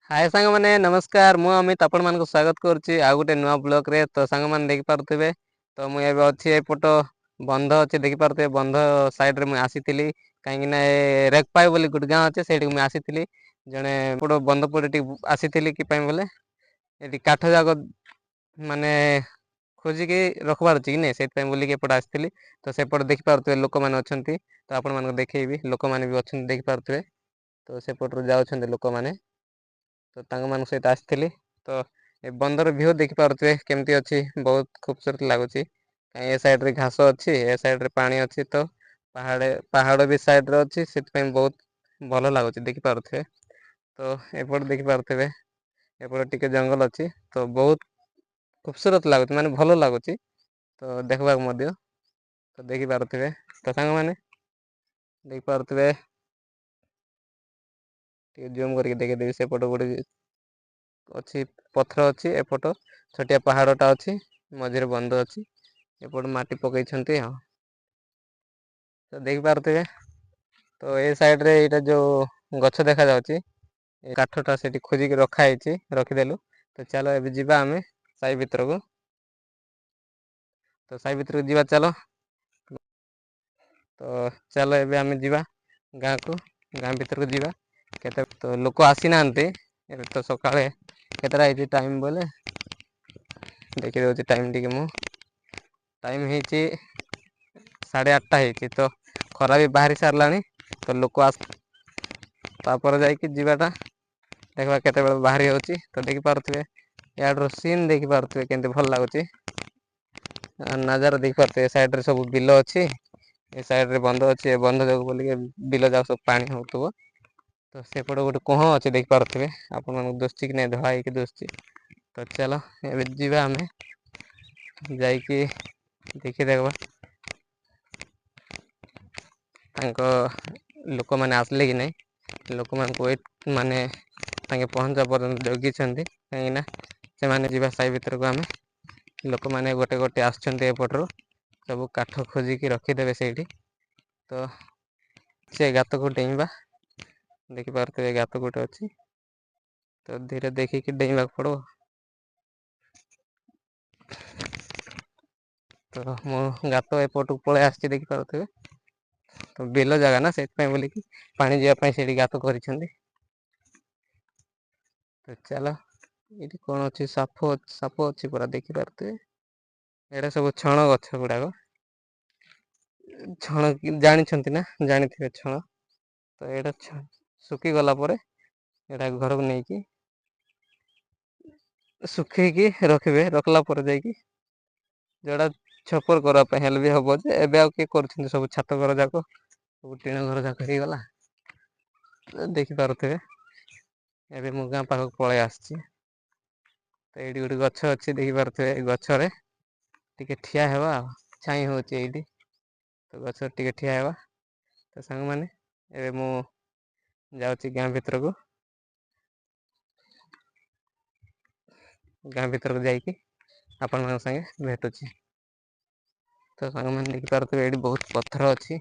ହାଏ ସାଙ୍ଗମାନେ, ନମସ୍କାର। ମୁଁ ଅମିତ, ଆପଣମାନଙ୍କୁ ସ୍ୱାଗତ କରୁଛି ଆଉ ଗୋଟେ ନୂଆ ବ୍ଲଗ୍ରେ। ତ ସାଙ୍ଗମାନେ, ଦେଖିପାରୁଥିବେ ତ ମୁଁ ଏବେ ଅଛି ଏପଟ ବନ୍ଧ ଅଛି, ଦେଖିପାରୁଥିବେ। ବନ୍ଧ ସାଇଡ଼୍ରେ ମୁଁ ଆସିଥିଲି, କାହିଁକିନା ଏ ରେକପାଇ ବୋଲି ଗୋଟେ ଗାଁ ଅଛି, ସେଇଠିକୁ ମୁଁ ଆସିଥିଲି। ଜଣେ ଏପଟ ବନ୍ଧ ପଟେ ଟିକେ ଆସିଥିଲି କି ପାଇଁ ବୋଲେ ଏଠି କାଠ ଯାକ ମାନେ ଖୋଜିକି ରଖବାର ଅଛି କି ନାଇଁ, ସେଇଥିପାଇଁ ବୁଲିକି ଏପଟେ ଆସିଥିଲି। ତ ସେପଟେ ଦେଖିପାରୁଥିବେ ଲୋକମାନେ ଅଛନ୍ତି। ତ ଆପଣମାନଙ୍କୁ ଦେଖେଇବି, ଲୋକମାନେ ବି ଅଛନ୍ତି, ଦେଖିପାରୁଥିବେ। ତ ସେପଟରୁ ଯାଉଛନ୍ତି ଲୋକମାନେ, ତ ତାଙ୍କମାନଙ୍କ ସହିତ ଆସିଥିଲି। ତ ଏ ବନ୍ଧର ଭିଉ ଦେଖିପାରୁଥିବେ କେମିତି ଅଛି, ବହୁତ ଖୁବସୁରତ ଲାଗୁଛି। କାହିଁ ଏ ସାଇଡ଼୍ରେ ଘାସ ଅଛି, ଏ ସାଇଡ଼୍ରେ ପାଣି ଅଛି, ତ ପାହାଡ଼ ପାହାଡ଼ ବି ସାଇଡ଼୍ରେ ଅଛି, ସେଥିପାଇଁ ବହୁତ ଭଲ ଲାଗୁଛି, ଦେଖିପାରୁଥିବେ। ତ ଏପଟେ ଦେଖିପାରୁଥିବେ, ଏପଟେ ଟିକେ ଜଙ୍ଗଲ ଅଛି। ତ ବହୁତ ଖୁବସୁରତ ଲାଗୁଛି, ମାନେ ଭଲ ଲାଗୁଛି ତ ଦେଖିବାକୁ ମଧ୍ୟ। ତ ଦେଖିପାରୁଥିବେ, ତ ସାଙ୍ଗମାନେ ଦେଖିପାରୁଥିବେ, ଟିକେ ଜୁମ୍ କରିକି ଦେଖେଇଦେବି। ସେପଟ ଗୋଟେ ଅଛି, ପଥର ଅଛି, ଏପଟ ଛୋଟିଆ ପାହାଡ଼ଟା ଅଛି, ମଝିରେ ବନ୍ଧ ଅଛି, ଏପଟ ମାଟି ପକେଇଛନ୍ତି। ଆଉ ତ ଦେଖିପାରୁଥିବେ, ତ ଏ ସାଇଡ଼୍ରେ ଏଇଟା ଯୋଉ ଗଛ ଦେଖାଯାଉଛି, ଏ କାଠଟା ସେଠି ଖୋଜିକି ରଖା ହେଇଛି, ରଖିଦେଲୁ। ତ ଚାଲ ଏବେ ଯିବା ଆମେ ସାହି ଭିତରକୁ। ତ ସାହି ଭିତରକୁ ଯିବା ଚାଲ। ତ ଚାଲ ଏବେ ଆମେ ଯିବା ଗାଁକୁ, ଗାଁ ଭିତରକୁ ଯିବା। କେତେ ତ ଲୋକ ଆସିନାହାନ୍ତି ଏବେ। ତ ସକାଳେ କେତେଟା ହେଇଛି ଟାଇମ୍ ବୋଲେ ଦେଖିଦେଉଛି ଟାଇମ୍ ଟିକେ ମୁଁ। ଟାଇମ୍ ହେଇଛି 8:30 ହେଇଛି। ତ ଖରା ବି ବାହାରି ସାରିଲାଣି। ତ ଲୋକ ଆସ ତାପରେ ଯାଇକି ଯିବାଟା ଦେଖିବା କେତେବେଳେ ବାହାରି ହେଉଛି। ତ ଦେଖିପାରୁଥିବେ, ଇଆଡ଼ର ସିନ୍ ଦେଖିପାରୁଥିବେ କେମିତି ଭଲ ଲାଗୁଛି, ନଜାରା ଦେଖିପାରୁଥିବେ। ସାଇଡ଼୍ରେ ସବୁ ବିଲ ଅଛି, ଏ ସାଇଡ଼୍ରେ ବନ୍ଧ ଅଛି। ଏ ବନ୍ଧ ଯୋଗୁଁ ବୋଲିକି ବିଲ ଯାକ ସବୁ ପାଣି ହେଉଥିବ। ତ ସେପଟେ ଗୋଟେ କୁହ ଅଛି, ଦେଖିପାରୁଥିବେ। ଆପଣମାନଙ୍କୁ ଦୁଶୁଛି କି ନାଇଁ, ଧଳା ହେଇକି ଦୁଶୁଛି। ତ ଚାଲ ଏବେ ଯିବା ଆମେ, ଯାଇକି ଦେଖିଦେବା ତାଙ୍କ ଲୋକମାନେ ଆସିଲେ କି ନାହିଁ। ଲୋକମାନଙ୍କୁ ୱେଟ୍ ମାନେ ତାଙ୍କେ ପହଞ୍ଚିବା ପର୍ଯ୍ୟନ୍ତ ଜଗିଛନ୍ତି, କାହିଁକିନା ସେମାନେ ଯିବା ସାହି ଭିତରକୁ ଆମେ। ଲୋକମାନେ ଗୋଟେ ଗୋଟେ ଆସୁଛନ୍ତି ଏପଟରୁ, ସବୁ କାଠ ଖୋଜିକି ରଖିଦେବେ ସେଇଠି। ତ ସେ ଗାତକୁ ଡେଇଁବା, ଦେଖିପାରୁଥିବେ ଗାତ ଗୋଟେ ଅଛି। ତ ଧୀରେ ଦେଖିକି ଡେଇଁବାକୁ ପଡ଼ିବ। ତ ମୁଁ ଗାତ ଏପଟକୁ ପଳେଇ ଆସିଛି, ଦେଖିପାରୁଥିବେ। ତ ବିଲ ଜାଗା ନା, ସେଥିପାଇଁ ବୋଲିକି ପାଣି ଯିବା ପାଇଁ ସେଇଠି ଗାତ କରିଛନ୍ତି। ତ ଚାଲ, ଏଇଠି କ'ଣ ଅଛି? ସାପ, ସାପ ଅଛି ପୁରା, ଦେଖିପାରୁଥିବେ। ଏଇଟା ସବୁ ଛଣ ଗଛ ଗୁଡ଼ାକ। ଛଣ ଜାଣିଛନ୍ତି ନା? ଜାଣିଥିବେ ଛଣ। ତ ଏଇଟା ଶୁଖିଗଲା ପରେ ଏଇଟା ଘରକୁ ନେଇକି ଶୁଖେଇକି ରଖିବେ। ରଖିଲା ପରେ ଯାଇକି ଯେଉଁଟା ଛପର କରିବା ପାଇଁ ହେଲେ ବି ହବ ଯେ ଏବେ ଆଉ କିଏ କରୁଛନ୍ତି? ସବୁ ଛାତ ଘର ଯାକ, ସବୁ ଟିଣ ଘର ଯାକ ହେଇଗଲା, ଦେଖିପାରୁଥିବେ। ଏବେ ମୁଁ ଗାଁ ପାଖକୁ ପଳେଇ ଆସିଛି। ତ ଏଇଠି ଗୋଟେ ଗଛ ଅଛି, ଦେଖିପାରୁଥିବେ। ଏ ଗଛରେ ଟିକେ ଠିଆ ହେବା, ଆଉ ଛାଇ ହେଉଛି ଏଇଠି, ତ ଗଛରେ ଟିକେ ଠିଆ ହେବା। ତ ସାଙ୍ଗମାନେ, ଏବେ ମୁଁ ଯାଉଛି ଗାଁ ଭିତରକୁ। ଗାଁ ଭିତରକୁ ଯାଇକି ଆପଣମାନଙ୍କ ସାଙ୍ଗେ ଭେଟୁଛି। ତ ସାଙ୍ଗମାନେ, ଦେଖିପାରୁଥିବେ ଏଇଠି ବହୁତ ପଥର ଅଛି।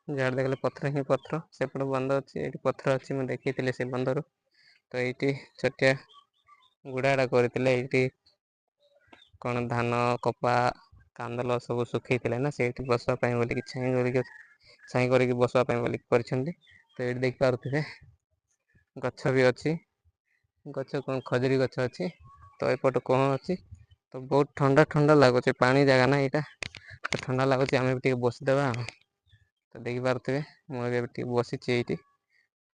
ଯୁଆଡ଼େ ଦେଖିଲେ ପଥର ହିଁ ପଥର। ସେପଟେ ବନ୍ଧ ଅଛି, ଏଇଠି ପଥର ଅଛି, ମୁଁ ଦେଖେଇଥିଲି ସେ ବନ୍ଧରୁ। ତ ଏଇଠି ଛୋଟିଆ ଗୁଡ଼ାଟା କରିଥିଲେ। ଏଇଠି କ'ଣ ଧାନ, କପା, କାନ୍ଦଲ ସବୁ ଶୁଖେଇଥିଲେ ନା, ସେଇଠି ବସିବା ପାଇଁ ବୋଲିକି, ଛାଇଁ କରିକି, ଛାଇଁ କରିକି ବସିବା ପାଇଁ ବୋଲିକି କରିଛନ୍ତି। ତ ଏଇଠି ଦେଖିପାରୁଥିବେ ଗଛ ବି ଅଛି। ଗଛ କ'ଣ ଖଜୁରୀ ଗଛ ଅଛି। ତ ଏପଟେ କ'ଣ ଅଛି? ତ ବହୁତ ଥଣ୍ଡା ଥଣ୍ଡା ଲାଗୁଛି, ପାଣି ଜାଗା ନା ଏଇଟା, ତ ଥଣ୍ଡା ଲାଗୁଛି। ଆମେ ବି ଟିକେ ବସିଦେବା ଆଉ। ତ ଦେଖିପାରୁଥିବେ, ମୁଁ ଏବେ ଟିକେ ବସିଛି ଏଇଠି।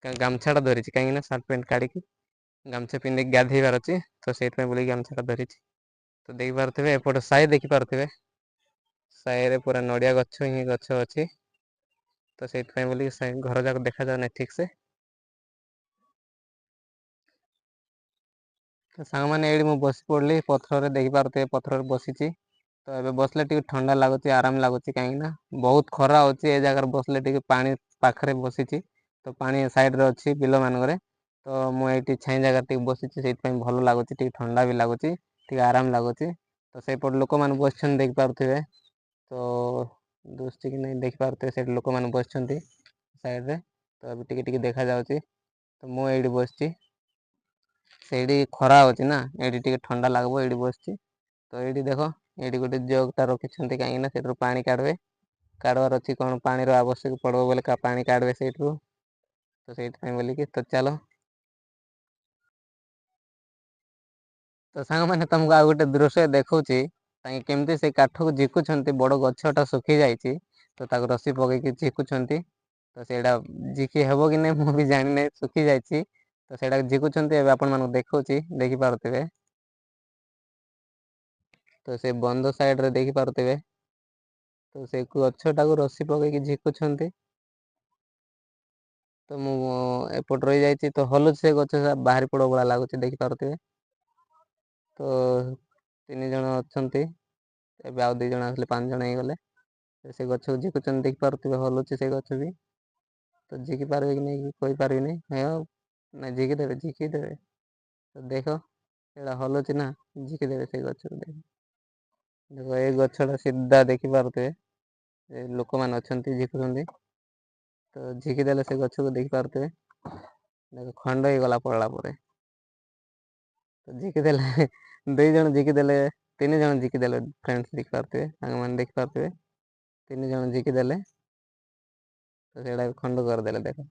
ଗାମଛାଟା ଧରିଛି, କାହିଁକିନା ସାର୍ଟ ପ୍ୟାଣ୍ଟ କାଢ଼ିକି ଗାମଛା ପିନ୍ଧିକି ଗାଧେଇବାର ଅଛି, ତ ସେଇଥିପାଇଁ ବୋଲିକି ଗାମଛାଟା ଧରିଛି। ତ ଦେଖିପାରୁଥିବେ, ଏପଟ ସାହି ଦେଖିପାରୁଥିବେ, ସାହିରେ ପୁରା ନଡ଼ିଆ ଗଛ ହିଁ ଗଛ ଅଛି। ତ ସେଇଥିପାଇଁ ବୋଲିକି ଘର ଯାକ ଦେଖାଯାଉନାହିଁ ଠିକ୍ ସେ। ତ ସାଙ୍ଗମାନେ, ଏଇଠି ମୁଁ ବସି ପଡ଼ିଲି ପଥରରେ, ଦେଖିପାରୁଥିବେ ପଥରରେ ବସିଛି। ତ ଏବେ ବସିଲେ ଟିକେ ଥଣ୍ଡା ଲାଗୁଛି, ଆରାମ ଲାଗୁଛି, କାହିଁକିନା ବହୁତ ଖରା ହେଉଛି। ଏ ଜାଗାରେ ବସିଲେ ଟିକେ ପାଣି ପାଖରେ ବସିଛି, ତ ପାଣି ସାଇଡ଼ରେ ଅଛି ବିଲମାନଙ୍କରେ। ତ ମୁଁ ଏଇଠି ଛାଇଁ ଜାଗାରେ ଟିକେ ବସିଛି, ସେଇଥିପାଇଁ ଭଲ ଲାଗୁଛି, ଟିକେ ଥଣ୍ଡା ବି ଲାଗୁଛି, ଟିକେ ଆରାମ ଲାଗୁଛି। ତ ସେଇପଟେ ଲୋକମାନେ ବସିଛନ୍ତି, ଦେଖିପାରୁଥିବେ। ତ ଦୁଶୁଛି କି ନାହିଁ, ଦେଖିପାରୁଥିବେ, ସେଇଠି ଲୋକମାନେ ବସିଛନ୍ତି ସାଇଡ଼ରେ। ତ ଏବେ ଟିକେ ଟିକେ ଦେଖାଯାଉଛି। ତ ମୁଁ ଏଇଠି ବସିଛି। ସେଇଠି ଖରା ହଉଛି ନା, ଏଇଠି ଟିକେ ଥଣ୍ଡା ଲାଗିବ, ଏଇଠି ବସିଛି। ତ ଏଇଠି ଦେଖ, ଏଇଠି ଗୋଟେ ଜଗ୍ଟା ରଖିଛନ୍ତି, କାହିଁକି ନା ସେଇଥିରୁ ପାଣି କାଢ଼ିବେ। କାଢ଼ବାର ଅଛି କ'ଣ ପାଣିର ଆବଶ୍ୟକ ପଡ଼ିବ ବୋଲେ ପାଣି କାଢ଼ିବେ ସେଇଥିରୁ, ତ ସେଇଥିପାଇଁ ବୋଲିକି। ତ ଚାଲ, ତ ସାଙ୍ଗମାନେ, ତମକୁ ଆଉ ଗୋଟେ ଦୃଶ୍ୟ ଦେଖଉଛି, ତାଙ୍କେ କେମିତି ସେ କାଠକୁ ଝିକୁଛନ୍ତି। ବଡ଼ ଗଛଟା ଶୁଖି ଯାଇଛି, ତ ତାକୁ ରସି ପକେଇକି ଝିକୁଛନ୍ତି। ତ ସେଇଟା ଝିକି ହେବ କି ନାହିଁ ମୁଁ ବି ଜାଣିନାହିଁ, ଶୁଖି ଯାଇଛି। ତ ସେଇଟା ଝିକୁଛନ୍ତି, ଏବେ ଆପଣମାନଙ୍କୁ ଦେଖଉଛି, ଦେଖିପାରୁଥିବେ। ତ ସେ ବନ୍ଧ ସାଇଡରେ ଦେଖିପାରୁଥିବେ, ତ ସେ ଗଛଟାକୁ ରସି ପକେଇକି ଝିକୁଛନ୍ତି। ତ ମୁଁ ଏପଟ ରହିଯାଇଛି, ତ ହଲୁଛି ସେ ଗଛ, ବାହାରି ପଡ଼ିବ ଭଳିଆ ଲାଗୁଛି, ଦେଖିପାରୁଥିବେ। ତ 3 ଜଣ ଅଛନ୍ତି ଏବେ, ଆଉ 2 ଜଣ ଆସିଲେ 5 ଜଣ ହେଇଗଲେ। ସେ ଗଛକୁ ଝିକୁଛନ୍ତି, ଦେଖିପାରୁଥିବେ, ହଲୁଛି ସେ ଗଛ ବି। ତ ଝିକି ପାରିବେ କି ନାଇଁ କହିପାରିବିନି, ନାଇଁ ଝିକି ଦେବେ, ଝିକି ଦେବେ। ତ ଦେଖ, ସେଇଟା ହଲୁଛି ନା, ଝିକି ଦେବେ ସେଇ ଗଛକୁ। ଦେଖ ଦେଖ, ଏଇ ଗଛଟା ସିଧା ଦେଖିପାରୁଥିବେ, ଏ ଲୋକମାନେ ଅଛନ୍ତି ଝିକୁଛନ୍ତି। ତ ଝିକି ଦେଲେ ସେ ଗଛକୁ, ଦେଖିପାରୁଥିବେ। ଦେଖ, ଖଣ୍ଡ ହେଇଗଲା ପଡ଼ିଲା ପରେ। ତ ଝିକି ଦେଲେ, 2 ଜଣ ଝିକି ଦେଲେ, 3 ଜଣ ଝିକି ଦେଲେ ଫ୍ରେଣ୍ଡସ୍, ଦେଖିପାରୁଥିବେ, ସାଙ୍ଗମାନେ ଦେଖିପାରୁଥିବେ, 3 ଜଣ ଝିକି ଦେଲେ, ତ ସେଇଟା ଖଣ୍ଡ କରିଦେଲେ ଦେଖ।